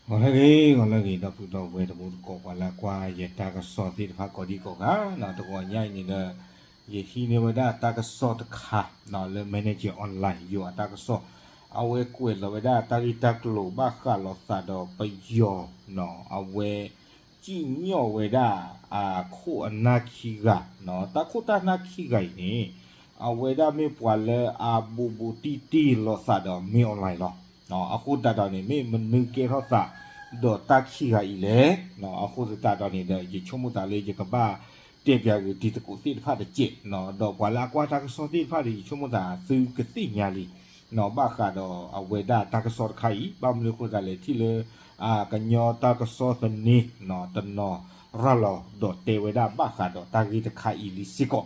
ဂီၤလၢအဂ့ၤ ဂီၤလၢအဂ့ၤ ဒီပုၢ်ဒီဝဲၢ်တံၤသကိး ပှၤလၢအကွၢ်ယတၢ်ကစီၣ်သ့ၣ်တဖၣ်ကိးဒံကိးဂၤ, တဂီၤညါအံၤန့ၣ်ဒီး ယဟံးန့ၢ်ဝဲဒၣ်တၢ်ကစီၣ်တခါ လၢ Manager Online ယိၤအတၢ်ကစီၣ်, အဝဲကွဲးလီၤဝဲဒၣ်တၢ်ဂ့ၢ်တၢ်ကျိၤဘၣ်ဃးလိာ်သးဒီးပယီၤ အဝဲ စံၣ်ညီၣ်ဝဲဒၣ် အခိၣ်အနၢ်ခံဂၤ, တၢ်ခိၣ်တၢ်နၢ်ခံဂၤအံၤန့ၣ် အဝဲဒၣ်မ့ၢ်ပှၤလၢအဘူးဘူးတံၢ်တံၢ်လိာ်သးဒီးမ့ၢ် online လီၤ. အဃိသတးဒီးန့ၣ် မ့ၢ်မနုၤကဲထီၣ်သးဒီးတၢ်ခံဂၤအံၤလဲၣ်. အဃိသတးဒီးန့ၣ်ဒီး ယဆိကမိၣ်သးလၢယကဘၣ်တဲပၠးဂ့ၤတံၤသကိးသ့ၣ်တဖၣ်တစဲး, ဒီးပှၤလၢအကွၢ်တၢ်ကစီၣ်သ့ၣ်တဖၣ်ဒီး ယဆိကမိၣ်သးသုကသ့ၣ်ညါလံ ဘၣ်ဃးဒီးအဝဲဒၣ်တၢ်ကစီၣ်တခါအံၤ, ဘၣ်မနုၤအဃိသတးလဲၣ် ထံၣ်လၢ ကညီတၢ်ကစီၣ်သန့ တနီၤရၤလီၤဒီးတဲဝဲဒၣ်ဘၣ်ဃးဒီးတၢ်ဂ့ၢ်တခါအံၤလံစ့ၢ်ကီး,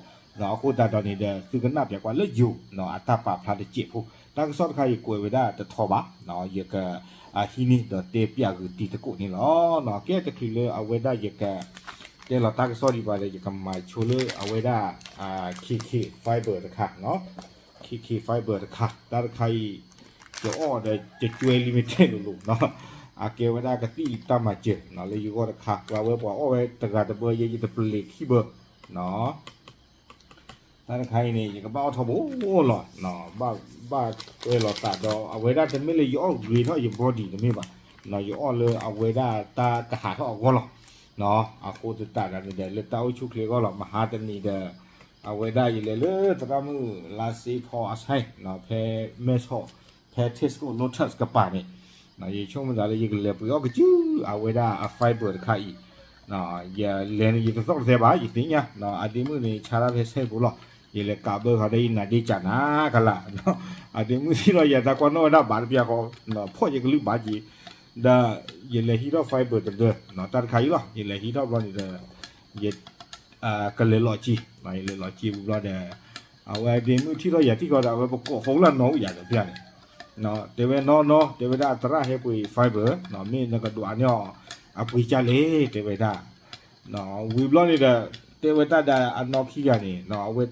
အဃိသတးဒီးန့ၣ်ဒီး သုကနၣ်ပၠးကွၢ်လၢယိၤ အတၢ်ပာ်ဖျါတစဲးဖိ, တၢ်ကစီၣ်တခါအံၤကွဲးဝဲဒၣ်တထီဘၣ်, ယက ဟံးန့ၢ်ဒီးတဲပၠးဂ့ၤတံၤသကိးန့ၣ်လီၤ. ကဲတချုးလၢအဝဲဒၣ်ယက တဲလီၤတၢ်ကစီၣ်ဒံးဘၣ်ဒီး ယကမၤဆိလၢအဝဲဒၣ် KK Fiber တခါ, KK Fiber တခါ, တၢ်တခါအံၤ ယအီၣ်ဒီးယကွဲလံမ့ၢ်တဲလိၤလိၤ, အကဲဝဲဒၣ်ကသံၣ်တၢ်မၤစၢၤ လၢယဂီၢ်တခါ, ပှၤဝဲပှၤအီၣ်ဝဲတဂၤတဘၢ ယဲယတပလ့ၤခံဘၢ တၢ်တခါအံၤန့ၣ် ယကဘၣ်အီၣ်ထီဘိလီၤ, ဘၣ်ကွဲလီၤသးဒီး အဝဲဒၣ်တမ့ၢ်လၢယအီၣ်ဂ့ၤထီၣ်ယ body တမ့ၢ်ဘၣ်, ယအီၣ်လၢအဝဲဒၣ်တၢ်ကဟးထီၣ်အဂီၢ်လီၤ. အဃိသတးဒီးန့ၣ်ဒီး လၢတၢ်အိၣ်ဆူၣ်ချ့အဂီၢ်လီၤ. မဟါတနံၤဒီး အဝဲဒၣ်ယလဲၤလၢသရၣ်မုၣ်လါစ့ဖီအဆဲ ဖဲမဲဆီး ဖဲ Tesco Lotus ကပၤန့ၣ် ယဆိကမိၣ်သးလၢယကလဲၤပှ့ၤအီၣ်ကစု အဝဲဒၣ်အ fiber တခါအံၤ, ယလဲၤန့ၣ်ယတသီၣ်တသဲဘၣ် ယသ့ၣ်ညါ, အဒ့မုၣ်န့ၣ် ဆါတၢ်ဖဲဆဲးပူၤလီၤ, ယလဲၤကးဘၢဃီဒီးယနါဒ့ကနၤကလး, အဒ့မုၣ်ထံၣ်လီၤယၤတၢ်ကွၢ်နီၣ်ဝဲဒၣ်ဘၣ်တပျၢ်ဃီ, ဖီၣ်ယကလုၢ်ဘၣ်က့ၤ, ဒီးယလဲၤဟံးထီၣ် fiber တဒၢ တၢ်တခါအံၤလီၤ, ယလဲၤဟံးထီၣ်ဘျီန့ၣ်ဒီး ယ ကလဲၤလီၤက့ၤ, ယလဲၤလီၤက့ၤဝံၤဘျီဒီး အဝဲဒ့မုၣ်ထံၣ်ထီၣ်ယၤထံၣ်ဃီဒီး အဝဲပကိး phone လၢနီၢ်အိၣ်ယၤဒီးဖဲန့ၣ်, တဲဝဲနီၢ်နီၢ် တဲဝဲဒၣ်သရၣ်ဟဲပှ့ၤ fiber မ့ၢ်နကဒွးန့ၢ်အီၤ အပှ့ၤကၢ်လဲၣ် တဲဝဲဒၣ်, ဝံၤဘျီန့ၣ်ဒီး တဲဝဲတၢ်ဒီးအနီၢ်ခံဂၤန့ၣ် အဝဲ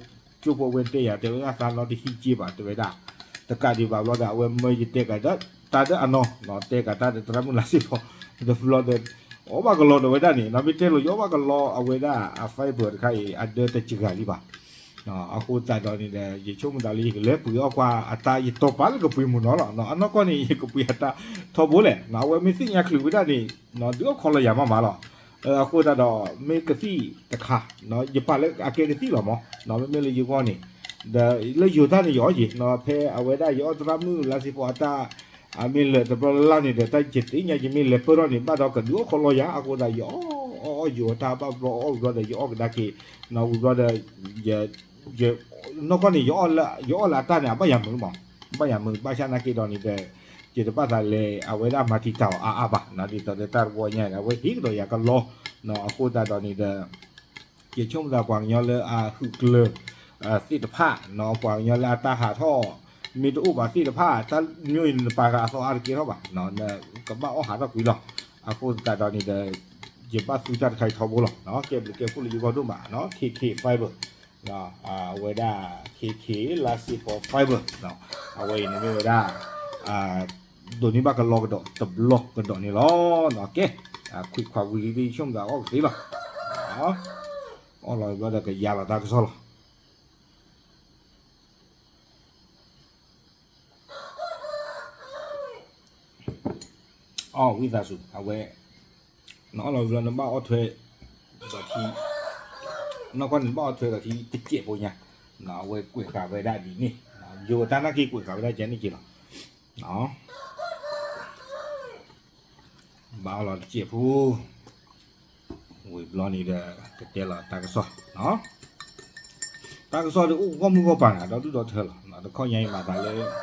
ကၠိဖိအဝဲတဲယၤ တဲဝဲဒၣ်သးနီၢ်တဟံးက့ဘၣ် တဲဝဲဒၣ်, တကးဒံးဘၣ်ဘျီဒီး အဝဲမၢယတဲကးတၢ်ဒီးအနီၢ် တဲကးတၢ်ဒီးသရၣ်မုၣ်လါစ့ဖီ တဘျီဒီး အီၣ်ဘၣ်ကလီဒီးဝဲဒၣ်န့ၣ် မ့ၢ်တဲလိၤယအီၣ်ဘၣ်ကလီအဝဲဒၣ်အ fiber တခါအံၤ အဒၢတစှၤလံဘၣ်, အဃိသတးဒီးန့ၣ်ဒီး ယဆိကမိၣ်သးလၢယကလဲၤပှ့ၤအီၣ်ကွၢ်အတၢ် ယတီၤပာ်လၢကပှ့ၤမုၢ်နီၤလီၤ, အနီၢ်ကီၢ်န့ၣ် ယကပှ့ၤအတၢ်ထီဘိလဲၣ်, အဝဲမ့ၢ်သ့ၣ်ညါချုးဝဲဒၣ်န့ၣ် ဒုးအိၣ်ခိးလီၤယၤမးမးလီၤ, အဃိသတးဒီး မ့ၢ်ကသံၣ်တခါ ယပာ်လၢအကဲကသံၣ်လီၤမး မ့မ့ၢ်လၢယဂီၢ်န့ၣ်, ဒီးလၢယိၤတၢ်န့ၣ်ယအီၣ်ယံၤ ဖဲအဝဲဒၣ်ယအီၣ်သရၣ်မုၣ်လါစ့ဖီအတၢ် အမ့ၢ်လၢာ်တဘျီလၢ်လၢ်န့ၣ်ဒီး တၢ်ယသ့ၣ်ညါယမ့ၢ်လဲၤပၢၢ်ထီၣ်န့ၣ် ဘၣ်ဒီးကဒုးအိၣ်ခိးလီၤယၤ အဃိသတး ယအီၣ်အီၣ်ယိၤတၢ်ဘၣ်ဘျီအီၣ်ဝံၤဘျီဒီး ယအီၣ်ကဒါက့ၤ ဝံၤဘျီဒီး နီၢ်ကီၢ်န့ၣ် ယအီၣ်လၢအတၢ်န့ၣ် အဘၣ်ယၤမုာ်မး, ဘၣ်ယၤမုာ် ဘၣ်ဆၣ်နာ်က့ဒီးန့ၣ်ဒီး ယတဘၣ်သးလဲၤအဝဲဒၣ်မၤတံာ်တာ်အီၤအါအါဘၣ် ဒ်သိးဒီးတၢ်တဘီညါန့ၣ် အဝဲဟ့ၣ်ကဒီးယၤကလီ အဃိသတးဒီးန့ၣ်ဒီး ယဆိကမိၣ်သးပှၤကညီလၢအဟုးကျၢၤသ့ၣ်တဖၣ် ပှၤကညီလၢအတၢ်ဟးထီၣ် မ့ၢ်တအိၣ်ဘၣ်သ့ၣ်တဖၣ် တၢ်မ့ၢ်နပာ်ဃာ်အသီအါတကဲထီၣ်ဘၣ် ကဘၣ်အီၣ်ဟးထီၣ်ကွံာ်လီၤ. အဃိသတးဒီးန့ၣ်ဒီး ယဘၣ်သူတၢ်တခါအံၤထီဘိလီၤ. ကဲဘျုးကဲဖှိၣ်လၢယဂီၢ်ဒိၣ်မး KK Fiber အဝဲဒၣ် KK လါစ့ဖီ Fiber အဝဲအံၤန့ၣ်မ့ၢ်ဝဲဒၣ် ဒိးန့ၢ်ဘၣ်ကလီကဒီးတဘျီကဒီးန့ၣ်လီၤ. ကဲ ခွံခွါဝံၤလံ ယဆိကမိၣ်သးအီၣ်ကသ့လီၤ. အီၣ်လီၤဘျီဒီးကယါလီၤတၢ်ကစီၣ်လီၤ. အီၣ်ဝံသးစူၤ အဝဲ နအီၣ်လီၤဘျီနဘၣ်အီၣ်ထွဲ ဒီးထံ နီၢ်ကီၢ်န့ၣ်နဘၣ်အီၣ်ထွဲဒီးထံတစဲးဖိညါ အဝဲကွဲးဃာ်ဝဲဒၣ်ဒ်န့ၣ် ယိၤတၢ်နာ်က့ကွဲးဃာ်ဝဲဒၣ်ကဲန့ၣ်က့လီၤ. ဘၣ်အီၣ်လီၤတစဲးဖိ ဝံၤဘျီန့ၣ်ဒီး ကတဲလီၤတၢ်ကစီၣ် တၢ်ကစီၣ်ဒ်အိၣ်ဂီၢ်မုၢ်ဂီၢ်ပၤန့ၣ် ဒီဒူၣ်ဒီထၢလီၤ. တခီညါအံၤမၤသးလၢ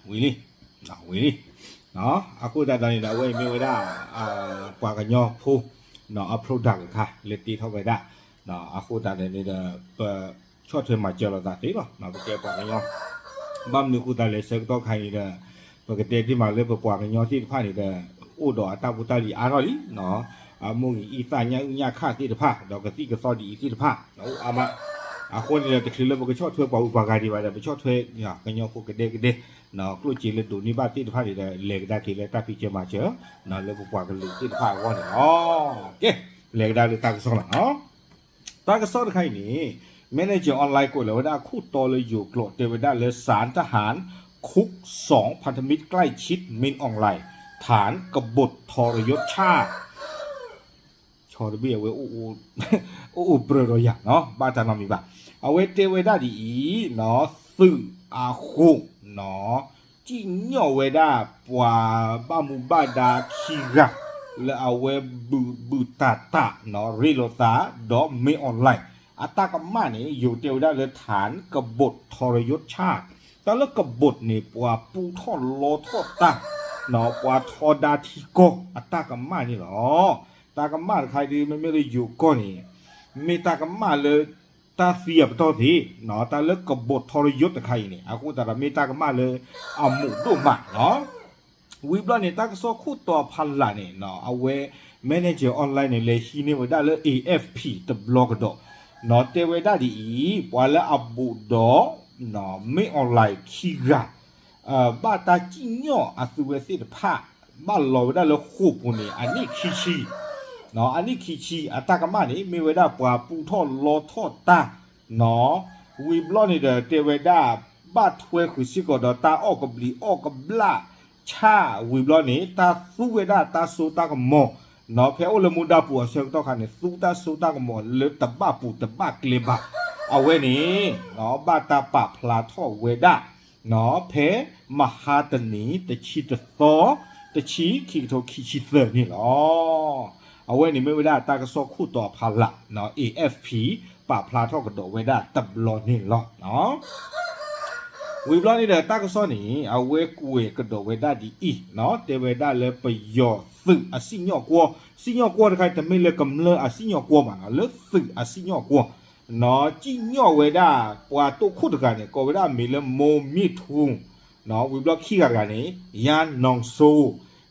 ဝံၤလံ ဝံၤလံ အဃိသတးဒီးန့ၣ်ဒီး အဝဲအံၤမ့ၢ်ဝဲဒၣ် ပှၤကညီဖိ အ product တခါ လၢတ့ထီၣ်ဝဲဒၣ် အဃိသတးဒီးန့ၣ်ဒီး ပဆီၣ်ထွဲမၤစၢၤလိာ်သးသ့လီၤ. ပကဲပှၤကညီ ဘၣ်မနုၤအဃိသတးလဲၣ် ဆၢကတီၢ်ခါအံၤဒီး ပကတဲတ့ၢ်မးလၢပပှၤကညီသ့ၣ်တဖၣ်န့ၣ်ဒီး အိၣ်ဒီးအတၢ်ဖိတၢ်လံၤအါထီၣ်လံ အမိၢ်ဂံၢ်အံသၣ်ညၣ်အုၣ်ညၣ်ခၣ်သ့ၣ်တဖၣ် ဒီးကသံၣ်ကသီဒ်အံၤသ့ၣ်တဖၣ် အိၣ်အါမး အဃိန့ၣ်ဒီး တချုးလၢပကဆီၣ်ထွဲပှၤဂုၤပှၤဂၤဒံးဘၣ်ဒီး ပဆီၣ်ထွဲကညီဖိကဒဲကဒဲ ကျိၣ်စ့လၢဒိးန့ၢ်ဘၣ်သ့ၣ်တဖၣ်န့ၣ်ဒီး လဲၤကဒါက့ၤလၢတၢ်ဖံးစၢၤမၤစၢၤ လၢပပှၤကလုာ်သ့ၣ်တဖၣ်အဂီၢ်န့ၣ်လီၤ. ကဲ, လဲၤကဒါလၢတၢ်ကစီၣ်လီၤနီၤ. တၢ်ကစီၣ်တခါအံၤန့ၣ် Manager Online ကွဲးလီၤဝဲဒၣ်ခိၣ်တီလၢယိၤကျိာ် တဲဝဲဒၣ်လၢ ศาลทหารคุกสองพันธมิตรใกล้ชิดมินอองไลน์ ฐานกบฏทรยศชาติ ဆီတဘ့ၣ်အဝဲ အိၣ်အိၣ်ပြၢဒီးယၤနီၤ ဘၣ်တၢ်နီတမံၤဘၣ်. အဝဲတဲဝဲဒၣ်ဒ်အံၤနီၤ သုးအဃိၣ်နီၤ စံၣ်ညီၣ်ဝဲဒၣ်ပှၤဘၣ်မူဘၣ်ဒါခံဂၤ လၢအဝဲဘုၣ်ဘုၣ်တၢ်တၢ်နီၤ ရ့လိာ်သးဒီး မင်းအောင်လှိုင် အတၢ်ကမၣ်န့ၣ် ယိၤတဲဝဲဒၣ်လၢ ฐานกบฏทรยศชาติ တၢ်လၢ กบฏ န့ၣ် ပှၤပူထီၣ်လီထီၣ်တၢ်နီၤ ပှၤထီဒါထံကီၢ်အတၢ်ကမၣ်န့ၣ်လီၤ. တၢ်ကမၣ်တခါအံၤဒ် မ့မ့ၢ်လၢယိၤကီၢ်န့ၣ် မ့ၢ်တၢ်ကမၣ်လၢ တၢ်သံအပတီၢ်သ့ၣ်နီၤ တၢ်လၢ กบฏทรยศ တခါအံၤန့ၣ် အဃိသတးဒီး မ့ၢ်တၢ်ကမၣ်လၢအမုာ်ဒိၣ်မးနီၤ. ဝံၤဘျီန့ၣ် တၢ်ကစီၣ်ခိၣ်တီအဖီလာ်န့ၣ်နီၤ အဝဲ Manager Online န့ၣ် လဲၤဟံးန့ၢ်ဝဲဒၣ်လၢ A F P တဘျီကဒီးနီၤ တဲဝဲဒၣ်ဒ်အံၤ ပှၤလၢအဘူးဒီး မင်းအောင်လှိုင် ခံဂၤ ဘၣ်တၢ်စံၣ်ညီၣ်အသုဝဲသ့ၣ်တဖၣ် ဘၣ်လီၤဝဲဒၣ်လၢဃိာ်ပူၤန့ၣ် အနံၣ်ခံဆံ, အနံၣ်ခံဆံ အတၢ်ကမၣ်န့ၣ် မ့ၢ်ဝဲဒၣ်ပှၤပူထီၣ်လီထီၣ်တၢ်, ဝံၤဘျီန့ၣ်ဒီး တဲဝဲဒၣ် ဘၣ်ထွဲဃုာ်စ့ၢ်ကီးဒီးတၢ်အီၣ်ကဘျံးအီၣ်ကဘျၣ်ဆၣ် ဝံၤဘျီန့ၣ် တၢ်သူဝဲဒၣ်တၢ်စိတၢ်ကမီၤ, ဖဲအိၣ်လၢမူဒါပူၤအဆၢကတီၢ်ခါန့ၣ် သူတၢ်စိတၢ်ကမီၤလၢတဘၣ်ပူၤတဘၣ်ကျဲဘၣ်, အဝဲန့ၣ် ဘၣ်တၢ်ပာ်ဖျါထီၣ်ဝဲဒၣ် ဖဲ မဟါတနံၤ တဆံတသီ တဆံ ခံကထိခံဆံသၢန့ၣ်လီၤ. အဝဲန့ၣ်မ့ၢ်ဝဲဒၣ်တၢ်ကစီၣ်ခိၣ်တီအဖီလာ် A F P ပာ်ဖျါထီၣ်ကဒီးဝဲဒၣ်တဘျီန့ၣ်လီၤ. ဝံၤဘျီန့ၣ်ဒီးတၢ်ကစီၣ်န့ၣ် အဝဲကွဲးကဒီးဝဲဒၣ်ဒ်အံၤ, တဲဝဲဒၣ်လၢပယီၤသုးအစံၣ်ညီၣ်ကွီၢ်, စံၣ်ညီၣ်ကွီၢ်တခါ တမ့ၢ်လၢကမျၢၢ်အစံၣ်ညီၣ်ကွီၢ်ဘၣ်နီၤ, လၢသုးအစံၣ်ညီၣ်ကွီၢ် စံၣ်ညီၣ်ဝဲဒၣ် ပှၤတိာ်ခိၣ်တဂၤန့ၣ် ကိးဝဲဒၣ်အမံၤလၢ မိၢ်မ့ၣ်ထူ, ဝံၤဘျီခံဂၤတဂၤန့ၣ် ယါနီၢ်စိ,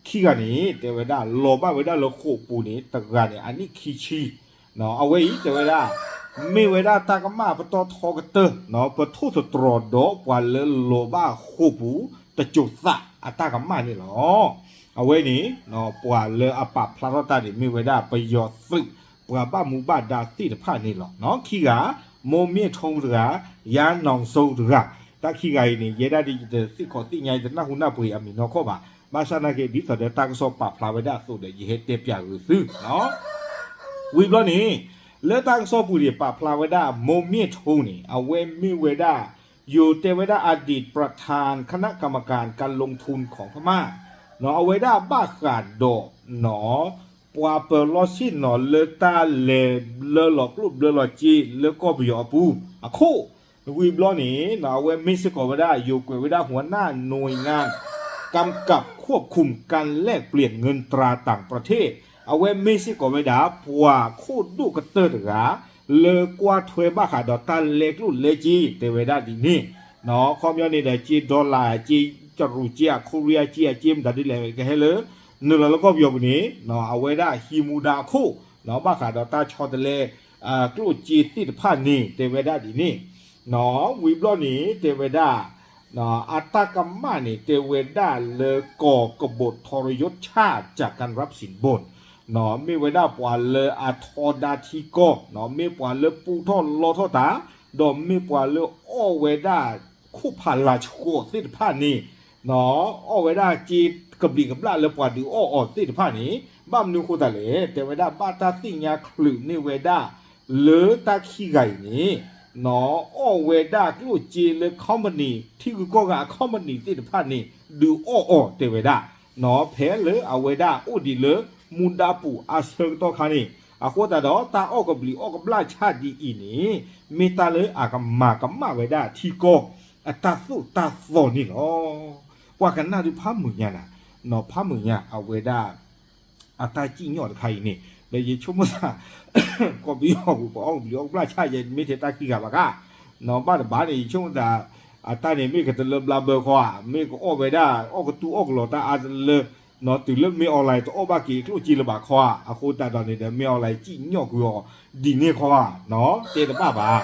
ခံဂၤန့ၣ် တဲဝဲဒၣ် လီၤဘၣ်ဝဲဒၣ်လၢဃိာ်ပူၤန့ၣ် တဂၤန့ၣ် အနံၣ်ခံဆံ, အဝဲအံၤ တဲဝဲဒၣ် မ့ၢ်ဝဲဒၣ်တၢ်ကမၣ်ပတီၢ်ထီကတၢၢ် ပထိၣ်သတြီၤဒီးပှၤလၢလီၤဘၣ်ဃိာ်ပူၤတစိၤသးအတၢ်ကမၣ်န့ၣ်လီၤ. အဝဲန့ၣ် ပှၤလၢအပာ်ဖျါထီၣ်တၢ်န့ၣ် မ့ၢ်ဝဲဒၣ်ပယီၤသုး ပှၤဘၣ်မူဘၣ်ဒါသ့ၣ်တဖၣ်န့ၣ်လီၤ. ခံဂၤ မိၢ်မ့ၣ်ထူတဂၤ, ယါနီၢ်စိတဂၤ, တၢ်ခံဂၤအံၤန့ၣ် ယဲဒၣ်ဒ် ယတသ့ၣ်ခီးသ့ၣ်ညါ ယတနၢ်ဟူနၢ်ပှ့ၤအမံၤနီၢ်ခီၣ်ဘၣ်, ဘၣ်ဆၣ်နာ်က့ ဒ်သိးဒီးတၢ်ကစီၣ်ပာ်ဖျါဝဲဒၣ်အသိးဒီး ယဟဲတဲပၠးဂ့ၤသု ဝံၤဘျီန့ၣ် လၢတၢ်ကစီၣ်ပူၤန့ၣ် ပာ်ဖျါဝဲဒၣ် မိၢ်မ့ၣ်ထူန့ၣ် အဝဲမ့ၢ်ဝဲဒၣ် ယိၤတဲဝဲဒၣ် อดีตประธานคณะกรรมการการลงทุนของพม่า အဝဲဒၣ်ဘၣ်ဃးဒီး ပှၤပၢၤလီၢ်ဆ့ၣ်နီၤလၢတၢ်လဲၤဘျၢလီၤကျိၣ်ဘျၢလီၤစ့လၢကီၢ်ပယီၤအပူၤအခိၣ်, ဝံၤဘျီန့ၣ် အဝဲမ့ၢ်စ့ၢ်ကီးဝဲဒၣ် ယိၤကွဲးဝဲဒၣ် หัวหน้าหน่วยงานกำกับควบคุมการแลกเปลี่ยนเงินตราต่างประเทศ အဝဲမ့ၢ်စ့ၢ်ကီးဝဲဒၣ် ပှၤခိၣ်ဒိၣ်ကတၢၢ်တဂၤ လၢကွၢ်ထွဲဘၣ်ဃးဒီးတၢ်လဲကျိၣ်လဲစ့ တဲဝဲဒၣ်ဒ်န့ၣ်, ခီပညီန့ၣ်ဒီး စ့ dollar စ့ ကရူၢ်စ့ အခိရံအစ့ အစ့မတၤဒ်လဲၣ် ကဟဲလၢ နုာ်လီၤလၢကီၢ်ပယီၤပူၤန့ၣ် အဝဲဒၣ်ဟံးမူဒါအခိၣ် ဘၣ်ဃးဒီးတၢ်ဆီတလဲ ကျိၣ်စ့သ့ၣ်တဖၣ်န့ၣ် တဲဝဲဒၣ်ဒ်န့ၣ်, ဝံၤဘျီန့ၣ် တဲဝဲဒၣ် အတၢ်ကမၣ်န့ၣ် တဲဝဲဒၣ်လၢ ก่อกบฏทรยศชาติจากการรับสินบน မ့ၢ်ဝဲဒၣ်ပှၤလၢအထီဒါထံကီၢ်, မ့ၢ်ပှၤလၢပူထီၣ်လီထီၣ်တၢ်, ဒီးမ့ၢ်ပှၤလၢအီၣ်ဝဲဒၣ်ခိၣ်ဖးလၤဆှီသ့ၣ်တဖၣ်န့ၣ်, အီၣ်ဝဲဒၣ်စ့ကဘျံးကဘျၣ်လၢပှၤဒုးအီၣ်အီၤသ့ၣ်တဖၣ်န့ၣ်, ဘၣ်မနုၤအဃိသတးလဲၣ် တဲဝဲဒၣ်ဘၣ်တၢ်သ့ၣ်ညါချုးန့ၢ်ဝဲဒၣ် လၢတၢ်ခံဂၤအံၤန့ၣ် အီၣ်ဝဲဒၣ်ကျိၣ်စ့လၢ company ထံဂုၤကီၢ်ဂၤအ company သ့ၣ်တဖၣ်န့ၣ် ဒုးအီၣ်အီၤတဲဝဲဒၣ်, ဖဲလၢအဝဲဒၣ်အိၣ်ဒံးလၢမူဒါပူၤအဆၢကတီၢ်ခါန့ၣ်, အဃိသတးဒီးတၢ်အီၣ်ကဘျံးအီၣ်ကဘျၣ်ဆၣ်ဒ်အံၤန့ၣ် မ့ၢ်တၢ်လၢအကမၤကမၣ်ဝဲဒၣ်ထံကီၢ်အတၢ်သိၣ်တၢ်သီန့ၣ်လီၤ. ပှၤကနၣ်ဒုးဖးမုာ်ညါနၤ, ဖးမုာ်ညါအဝဲဒၣ် အတၢ်စံၣ်ညီၣ်တခါအံၤန့ၣ်, ဒီးယဆိကမိၣ်သး ကီၢ်ပယီၤပူၤ ပှၤအီၣ်ကဘျံးအီၣ်ကဘျၣ်ဆၣ်ယဲ မ့ၢ်ထဲတၢ်ခံဂၤဘၣ်ခါ, ဘၣ်တဘၣ်န့ၣ် ယဆိကမိၣ်သး အတၢ်န့ၣ်မ့ၢ်ကတလၢဘျါဘၢခီဧါ, မ့ၢ်ကအီၣ်ဝဲဒၣ် အီၣ်ကတူၢ်အီၣ်ကလီၤတၢ်အါတလၢ, တုၤလၢမ့ၢ် online တအီၣ်ဘၣ်က့ၤကျိၣ်စ့လၢၤဘၣ်ခီဧါ, အဃိသတးဒီးန့ၣ်ဒီး မ့ၢ် online စံၣ်ညီၣ်ကွံာ်အီၤဒ်န့ၣ်ခီဧါ, တဲတဘၣ်ဘၣ်.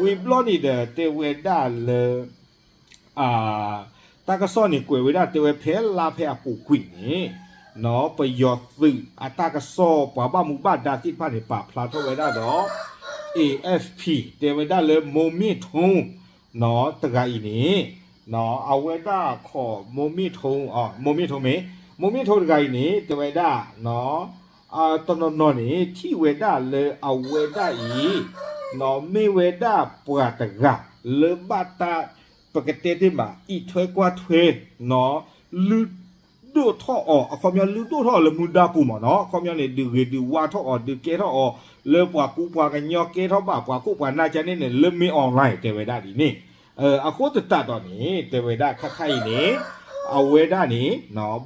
ဝံၤဘျီန့ၣ်ဒီး တဲဝဲဒၣ်လၢ တၢ်ကစီၣ်န့ၣ် ကွဲးဝဲဒၣ်တဲဝဲဖဲလါဖဲအပူၤကွံာ်န့ၣ် ပယီၤသုးအတၢ်ကစီၣ်ပှၤဘၣ်မူဘၣ်ဒါသ့ၣ်တဖၣ်န့ၣ် ပာ်ဖျါထီၣ်ဝဲဒၣ်ဒီး A F P တဲဝဲဒၣ်လၢ မိမ့ၣ်ထိ တဂၤအံၤန့ၣ် အဝဲဒၣ်ခိး မိမ့ၣ်ထိ မိမ့ၣ်ထိမ့ၢ် မိမ့ၣ်ထိတဂၤအံၤန့ၣ် တဲဝဲဒၣ် တနီၤနီၤန့ၣ် ထံၣ်ဝဲဒၣ်လၢအဝဲဒၣ်အံၤ မ့ၢ်ဝဲဒၣ်ပှၤတဂၤလၢဘၣ်တၢ် ပကတဲတ့ၢ်မး အံးထွဲကွၢ်ထွဲ လုၢ်ဒိၣ်ထီၣ်အီၤ အခီပညီလုၢ်ဒိၣ်ထီၣ်အီၤလၢမူဒါပူၤမ့ၢ်နီၤ အခီပညီန့ၣ် ဒုးဂ့ၤဒုးဝါထီၣ်အီၤ ဒုးကဲထီၣ်အီၤ လၢပှၤကူပှၤကညီ ကဲထီၣ်ဘၣ်ပှၤခိၣ်ပှၤနၢ်ကန့ၣ်န့ၣ် လၢမ့ၢ် online တဲဝဲဒၣ်ဒ်န့ၣ် အဃိသတးဒီးန့ၣ် တဲဝဲဒၣ်ခါခါအံၤန့ၣ် အဝဲဒၣ်န့ၣ်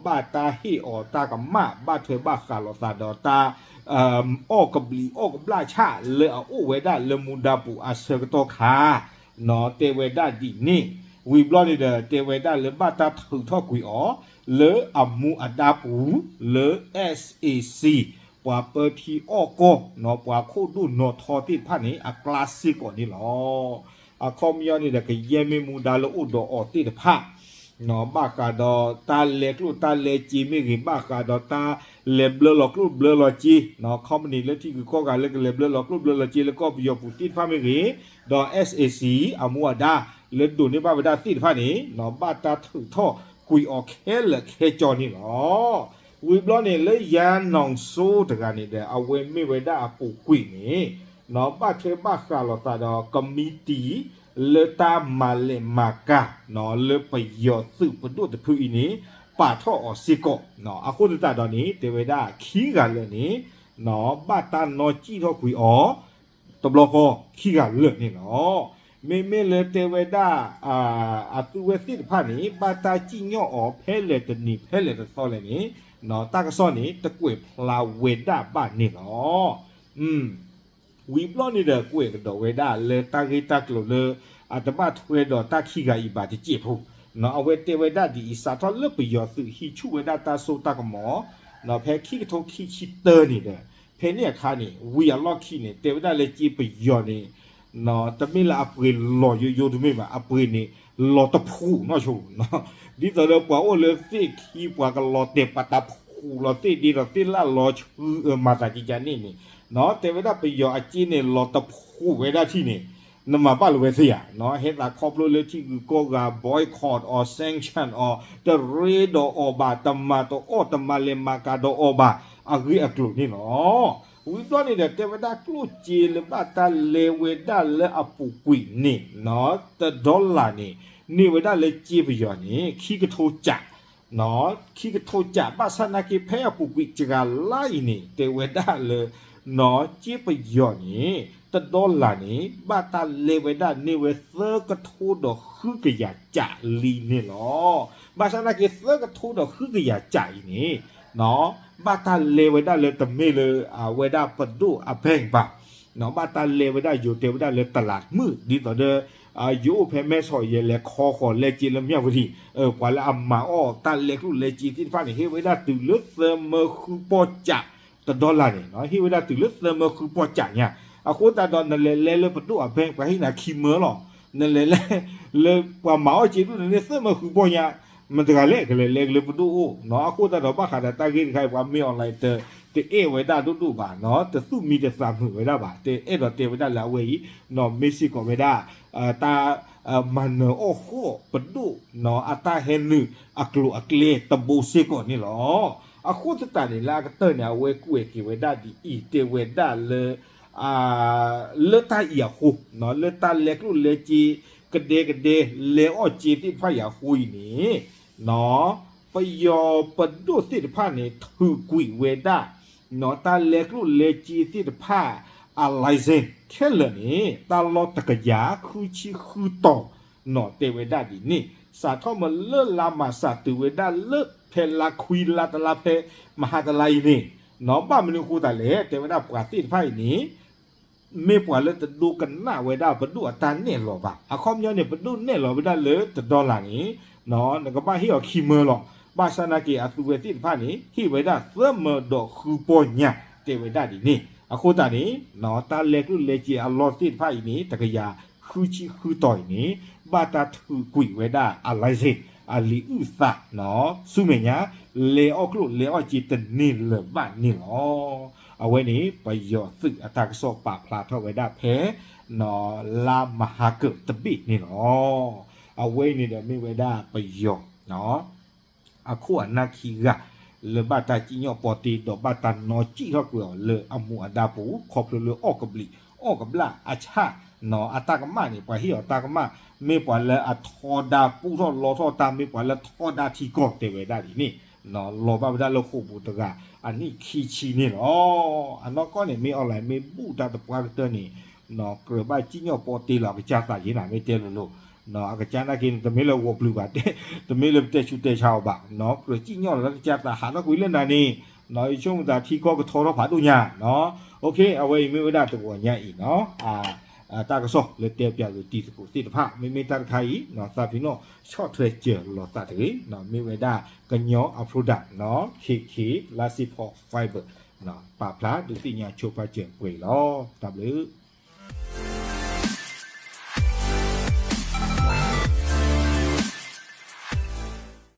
ဘၣ်တၢ်ဟ့ၣ်အီၤတၢ်ကမၣ် ဘၣ်ထွဲဘၣ်ဃးလိာ်သးဒီးတၢ် အီၣ်ကဘျံးအီၣ်ကဘျၣ်ဆၣ်လၢအအိၣ်ဝဲဒၣ်လၢမူဒါပူၤအဆၢကတီၢ်ခါ တဲဝဲဒၣ်ဒ်န့ၣ် ဝံၤဘျီန့ၣ်ဒီး တဲဝဲဒၣ်လၢဘၣ်တၢ်ထုးထီၣ်ကွံာ်အီၤ လၢအမူအဒါပူၤ လၢ S A C ပှၤပၢထံအီၣ်ကီၢ် ပှၤခိၣ်ဒိၣ်နီၣ်ထီသ့ၣ်တဖၣ်န့ၣ် အကျါစ့ၢ်ကီးန့ၣ်လီၤ. အခီပညီန့ၣ်ဒီး ကယဲၢ်မ့ၢ်မူဒါလၢအိၣ်ဒီးအီၤသ့ၣ်တဖၣ် ဘၣ်ဃးဒီးတၢ်လဲကျိၣ်တၢ်လဲစ့မ့ၢ်ဂ့ၤ ဘၣ်ဃးဒီးတၢ်လဲၤဘျၢလီၤကျိၣ်ဘျၢလီၤစ့ company လၢထံဂုၤကီၢ်ဂၤလၢကလဲၤဘျၢလီၤကျိၣ်ဘျၢလီၤစ့လၢကီၢ်ပယီၤပူၤသ့ၣ်တဖၣ်မ့ၢ်ဂ့ၤ ဒီး S A C အမူအဒါ လၢဒိးန့ၢ်ဘၣ်ဝဲဒၣ်သ့ၣ်တဖၣ်န့ၣ် ဘၣ်တၢ်ထုးထီၣ်ကွံာ်အီၤခဲလၢာ်ခဲဆ့န့ၣ်လီၤ. ဝံၤဘျီန့ၣ်လၢ ယၤနီၣ်စိတဂၤန့ၣ်ဒီး အဝဲမ့ၢ်ဝဲဒၣ်အပူၤကွံာ်န့ၣ် ဘၣ်ထွဲဘၣ်ဃးလိာ်သးဒီး ကမံးတံာ် လၢတၢ်မၤလဲၢ်မၤကၤ လၢပယီၤသုးပဒိၣ်တဖုအံၤန့ၣ် ပာ်ထီၣ်အီၤစ့ၢ်ကီး အဃိသတးဒီးန့ၣ် တဲဝဲဒၣ်ခံဂၤလၢာ်န့ၣ် ဘၣ်တၢ်နီၣ်စံၣ်ထီၣ်ကွံာ်အီၤ တဘျီဃီခံဂၤလၢာ်န့ၣ်လီၤ. မ့မ့ၢ်လၢတဲဝဲဒၣ် အသုဝဲသ့ၣ်တဖၣ်န့ၣ် ဘၣ်တၢ်စံၣ်ညီၣ်အီၤဖဲလဲၣ်တနံၤဖဲလဲၣ်တသီလဲၣ်န့ၣ် တၢ်ကစီၣ်န့ၣ် တကွဲးဖျါဝဲဒၣ်ဘၣ်န့ၣ်လီၤ. ဝံၤဘျီန့ၣ်ဒီး ကွဲးကဒီးဝဲဒၣ်လၢတၢ်ဂ့ၢ်တၢ်ကျိၤလၢ အတဘၣ်ထွဲဒီးတၢ်ခံဂၤအံၤဘၣ်တစဲးဖိ အဝဲတဲဝဲဒၣ်ဒ်အံၤ စးထီၣ်လၢပယီၤသုးဟံးဆူၣ်ဝဲဒၣ်တၢ်စိတၢ်ကမီၤ ဖဲခံကထိခံဆံတၢန့ၣ်ဒီး ဖဲန့ၣ်အခါန့ၣ် ဝံၤအလီၢ်ခံန့ၣ် တဲဝဲဒၣ်လၢကၠ့ပယီၤန့ၣ် တမ့ၢ်လၢအပှ့ၤလီၤယိယိတမ့ၢ်ဘၣ် အပှ့ၤန့ၣ် လီၤတဖှူးနီၢ်ဆိ ဒ်သိးဒီးပှၤအိၣ်လၢသ့ၣ်ခံ ပှၤကလီၤတဲာ်ပာ်တၢ်ဖှူးလီၤသ့ၣ်ဒ့ဒီးသ့ၣ်လၣ်လီၤဆှုမၤသးကကန့ၣ်န့ၣ် တဲဝဲဒၣ်ပယီၤအကၠ့န့ၣ် လီၤတဖှူးဝဲဒၣ်ထံၣ်န့ၣ် နမၤဘၣ်လၢၤဝဲသ့ဧါ ဟဲသးခီဖျိလၢထံဂုၤကီၢ်ဂၤ boycott အီၤ sanction အီၤ တရ့ဒီးအီၤဘၣ် တမၤတအီၣ်တမၤလဲၤမၤကၤဒီးအီၤဘၣ် အဂ့ၢ်အကျိၤန့ၣ်လီၤ. ဝံၤဘျီန့ၣ်ဒီး တဲဝဲဒၣ်ကျိၣ်စ့လၢဘၣ်တၢ်လဲဝဲဒၣ်လၢအပူၤကွံာ်န့ၣ် တဒီလၣ်န့ၣ် န့ၢ်ဝဲဒၣ်လၢကၠ့ပယီၤန့ၣ် ခံကထိကး ခံကထိကး ဘၣ်ဆၣ်နာ်က့ဖဲအပူၤကွံာ်စှၤလါအံၤန့ၣ် တဲဝဲဒၣ်လၢ ကၠ့ပယီၤန့ၣ် တဒီလၣ်န့ၣ် ဘၣ်တၢ်လဲဝဲဒၣ်န့ၢ်ဝဲသၢကထိဒီးဃုကယၤကးလံန့ၣ်လီၤ. ဘၣ်ဆၣ်နာ်က့သၢကထိဒီးဃုကယၤကးအံၤန့ၣ် ဘၣ်တၢ်လဲဝဲဒၣ်လၢတမ့ၢ်လၢအဝဲဒၣ်ပဒိၣ်အ bank ဘၣ် ဘၣ်တၢ်လဲဝဲဒၣ်ယိၤတဲဝဲဒၣ်လၢတလးမုၣ် ဒ်သိးဒီး ယအိၣ်ဖဲမဲဆီး ယလဲၤခီဃီၤလဲက့လၢမၠၣ်ဝတံၣ် ပှၤလၢအမၤအီၣ်တၢ်လဲကျိၣ်လဲစ့သ့ၣ်တဖၣ်န့ၣ် ဟ့ၣ်ဝဲဒၣ်တုၤလၢသၢမၢဃုပီၢ်ကး တဒီလၣ်န့ၣ် ဟ့ၣ်ဝဲဒၣ်တုၤလၢသၢမၢဃုပီၢ်ကးညါ အဃိသတးဒီးနလဲၤလဲလၢပဒိၣ်အ bank ပှၤဟ့ၣ်နၤခံမၢလီၤ နလဲၤလဲ လၢပှၤမၤအီၣ်က့ဒူၣ်န့ၣ် သၢမၢဃုပီၢ်ညါ မတၤတဂၤလဲၣ် ကလဲၤလဲကလၢပဒိၣ်အိၣ် အဃိသတးဒီးဘၣ်ဃးဒီးတၢ်ဂ့ၢ်တခါအံၤ ပှၤမ့ၢ် online တ တအဲၣ်ဝဲဒၣ်ဒိၣ်ဒိၣ်ဘၣ် တသူၣ်မံတသးမုာ်ဝဲဒၣ်ဘၣ် တအဲၣ်ဒိးတဲဝဲဒၣ်လၢအဝဲအံၤ မ့ၢ်စ့ၢ်ကီးဝဲဒၣ် တၢ် မၤနၢၤအီၣ်ဃီၣ်ပဒိၣ် အတၢ်ဟဲနုာ်အကျိၤအကျဲတဘိစ့ၢ်ကီးန့ၣ်လီၤ. အဃိသတးန့ၣ် လၢအကတၢၢ်န့ၣ် အဝဲကွဲးက့ၤဝဲဒၣ်ဒ်အံၤ တဲဝဲဒၣ်လၢ လၢတၢ်အံၤအဃိ လၢတၢ်လဲကျိၣ်လဲစ့ ကဒဲကဒဲ လဲအီၣ်စ့သ့ၣ်တဖၣ်အံၤအဃိအံၤန့ၣ် ပယီၤပဒိၣ်သ့ၣ်တဖၣ်န့ၣ် ထုးကွံာ်ဝဲဒၣ် တၢ်လဲကျိၣ်လဲစ့သ့ၣ်တဖၣ် အ license ခဲလၢာ်န့ၣ် တၢ်လီၢ်တကယၤဃုဆံဃုတီၤ တဲဝဲဒၣ်ဒ်န့ၣ် စးထီၣ်မ့ၢ်လၢလါမၢ်ၡးတုၤဝဲဒၣ်လၢဖဲလါခွံလါတလါဖဲမဟါတလါအံၤန့ၣ် ဘၣ်မနုၤအဃိသတးလဲၣ် တဲဝဲဒၣ်ပှၤသ့ၣ်တဖၣ်အံၤန့ၣ် မ့ၢ်ပှၤလၢတဒိကနၣ်ဝဲဒၣ်ပဒိၣ်အတၢ်နဲၣ်လီၤဘၣ်. အခီပညီန့ၣ် ပဒိၣ်နဲၣ်လီၤဝဲဒၣ်လၢတဒီလၣ်န့ၣ် နကဘၣ်ဟ့ၣ်အီၤခံမၢလီၤ. ဘၣ်ဆၣ်နာ်က့အသုဝဲသ့ၣ်တဖၣ်န့ၣ် ဟ့ၣ်ဝဲဒၣ်သၢမၢဒီးဃုပီၢ်ညါ တဲဝဲဒၣ်ဒ်န့ၣ်. အဃိသတးန့ၣ် တၢ်လဲကျိၣ်လဲစ့အလီၢ်သ့ၣ်တဖၣ်အံၤန့ၣ် တကယၤ ဃုဆံဃုတီၤအံၤန့ၣ် ဘၣ်တၢ်ထုးကွံာ်ဝဲဒၣ်အ license အလံာ်အုၣ်သး ဆူမဲာ်ညါ လဲၤအီၣ်ကျိၣ်လဲၤအီၣ်စ့တန့ၢ်လၢၤဘၣ်န့ၣ်လီၤ. အဝဲန့ၣ် ပယီၤသုးအတၢ်ကစီၣ်ပာ်ဖျါထီၣ်ဝဲဒၣ်ဖဲ လါမဟါကၢၣ်တဘ့ၣ်န့ၣ်လီၤ. အဝဲအံၤန့ၣ်ဒီးမ့ၢ်ဝဲဒၣ်ပယီၤ အခိၣ်အနၢ်ခံဂၤ လၢဘၣ်တၢ်စံၣ်ညီၣ်ပီတ့ ဒီးဘၣ်တၢ်နီၣ်စံၣ်ထီၣ်ကွံာ်အီၤလၢအမူအဒါပူၤ ခီဖျိလၢအီၣ်ကဘျံး အီၣ်ကဘျၣ်အဆၣ် အတၢ်ကမၣ်န့ၣ် ပှၤဟ့ၣ်အီၤတၢ်ကမၣ် မ့ၢ်ပှၤလၢအထီဒါပူထီၣ်လီထီၣ်တၢ် မ့ၢ်ပှၤလၢထီဒါထံကီၢ်တဲဝဲဒၣ်ဒ်န့ၣ် လီၤဘၣ်ဝဲဒၣ်လၢဃိာ်ပူၤတဂၤ အနံၣ်ခံဆံန့ၣ်လီၤ. အနီၢ်ကီၢ်န့ၣ် မ့ၢ် online မ့ၢ်ဘူၣ်တၢ်တပှၢ်ကတၢၢ်န့ၣ် ကြၢးဘၣ်စံၣ်ညီၣ်ပီတ့လီၤအကစၢ်သးက့ၤနၤ မ့ၢ်တဲလိၤလိၤ အကစၢ်နာ်က့န့ၣ် တမ့ၢ်လၢဂီၤပျုၤဘၣ် တမ့ၢ်လၢပတဲဆူးတဲဆါအီၤဘၣ် ကြၢးစံၣ်ညီၣ်လီၤလၢကစၢ်သးဟးထီၣ်ကွံာ်လၢနၤန့ၣ် ယဆိကမိၣ်သးထံကီၢ်ကထီထီၣ်ဖးဒိၣ်ညါ အဝဲအံၤမ့ၢ်ဝဲဒၣ်တဂီၤညါအံၤ တၢ်ကစီၣ်လၢတဲပၠးဂ့ၤတံၤသကိးသ့ၣ်တဖၣ် မ့မ့ၢ်တၢ်တခါအံၤ သးပ့ၤနီၣ်ဆီၣ်ထွဲစၢၤလိာ်သးတဂ့ၤ မ့ၢ်ဝဲဒၣ်ကညီအ product ခ့ခ့ လါစ့ဖီ fiber ပာ်ဖျါဒုးသ့ၣ်ညါဆိပာ်စၢၤပှဲၤအံၤလီၤ. တၢ်ဘျုး